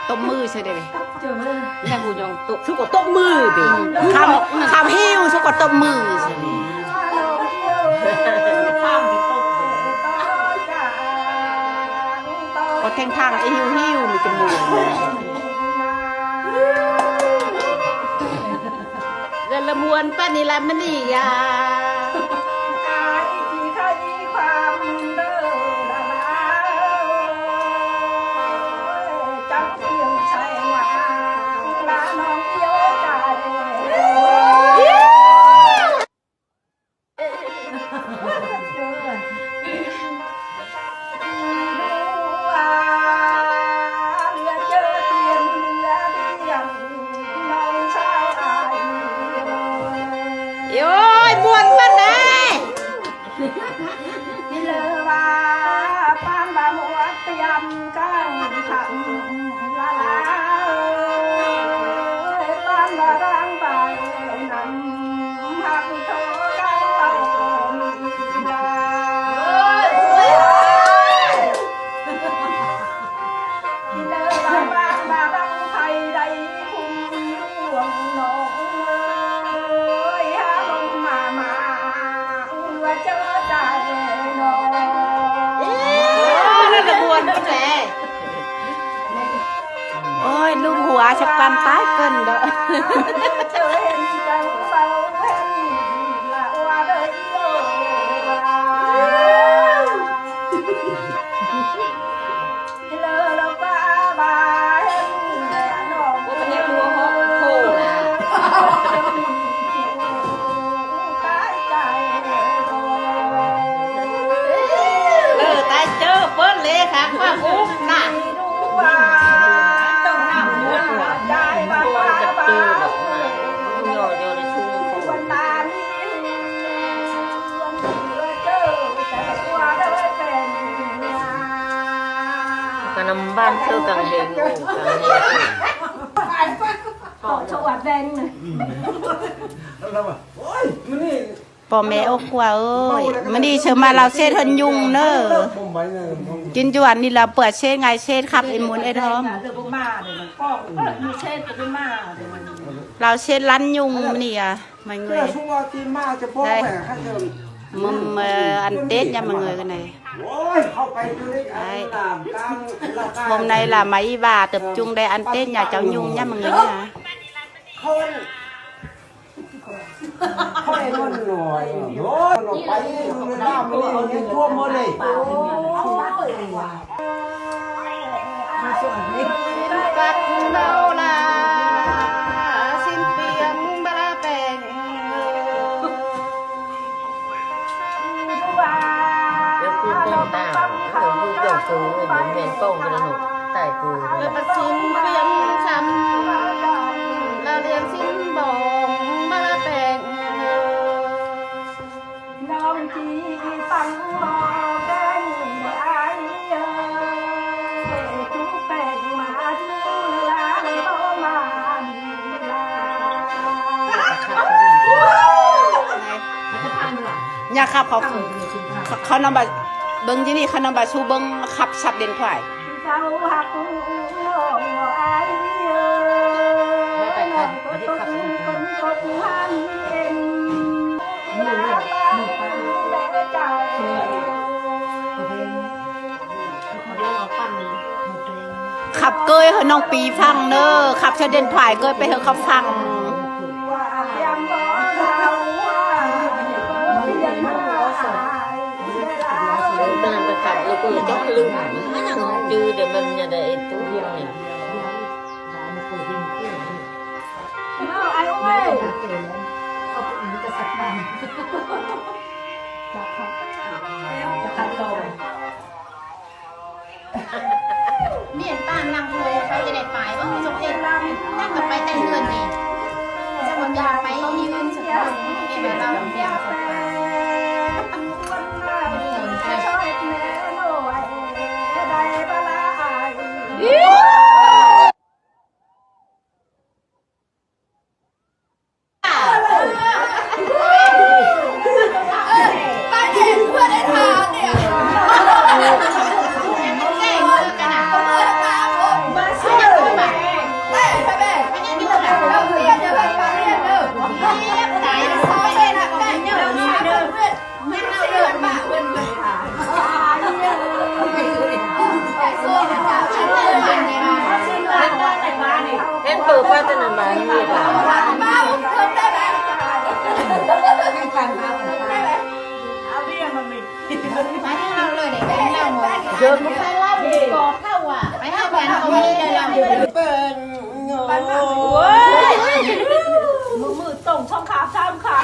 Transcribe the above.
ຕົບມືໃສ່ເດ້ ແມ່ນຜູ້ຍອງຕົບ ສຸກກໍຕົບມືເດ້ ຄຳ ຄຳຫິວ ສຸກກໍຕົບມືໃສ່ເດ້ ກໍແທງທາງໄອ້ຫິວຫິວມີຈະມື ເງິນລະມ່ວນປານນີ້ລະມະນີຢາ ໂອ້ຍ ມ່ວນເພິ່ນເດ້ ໂອ້ຍ ລູກຫົວສັກກຳຕາຍເກີນເດີ້. ເລີ ຕາຍເຈີ ເປີດເລ ຄາຄວາມອຸບນະ. ກະນຳບ້ານເຊີກາງເຮງ ໂອ້ ກາງເຮງ ເກາະສະຫວັດແດງນະ. ໂອ້ຍ ມື້ນີ້ ພໍ່ແມ່ອົກກວ່າເອີຍ ມື້ນີ້ເຊີມາລາວເສດເຮືອນຍຸງເດີ ກິນຢູ່ອັນນີ້ລາວເປີດເສດງ່າຍເສດຄັບໄອ້ໝູນໄອ້ທອມ ລາວເສດລັນຍຸງມື້ນີ້ອະ ມາເງີຍ ໄດ້ ມາເອີ ອັນເຕັດຍາມມາເງີຍກັນໄດ ໂອ້ຍ ເຂົ້າໄປຢູ່ໃນ ໄດ້ ອັນນັ້ນ ໂຮມໃນລາມາອີບາເຕີບຈຸງໄດ້ອັນເຕັດຍາເຈົ້າຍຸງຍາມມາເງີຍນະ. ຂ້ອຍມັນໜ້ອຍ ໂອ້ຍ ມັນອອກໄປ ເວລາມັນນີ້ມັນທົ່ວມໝົດເລີຍ. ຢ່າຂັບ ເຂົາ ເຂົານຳບາ ເບິ່ງຢູ່ນີ້ ເຂົານຳບາສູ່ເບິ່ງຂັບສັບເດນຂວາຍ. ຂັບເກີຍໃຫ້ນ້ອງປີຟັງເດີ ຂັບສະເດັນພາຍເກີຍໄປໃຫ້ເຂົາຟັງ. ແມ່ນປ້ານັ່ງຖ້ວຍເຂົາຈະໄດ້ໄປບໍ່ ສົມເດັດ ນັ່ງກັບໄປແຕ່ເຮືອນນີ້ ສົມເດັດຢາກໄປທີ່ອື່ນ ສົມເດັດເກັບໄວ້ລາວ ມາເຊີ ໄປເຮົາເລີຍ ໄດ້ກິນເຫຼົ້າໝົດ ເດີນບໍ່ໄປລາວ ບໍ່ເຂົ້າວ່າ ໄປຫາບ້ານເຂົາມີແຕ່ລາວ ເປັນໂອ້ຍ ມື ມືຕົງສອງຂາສາມຂາ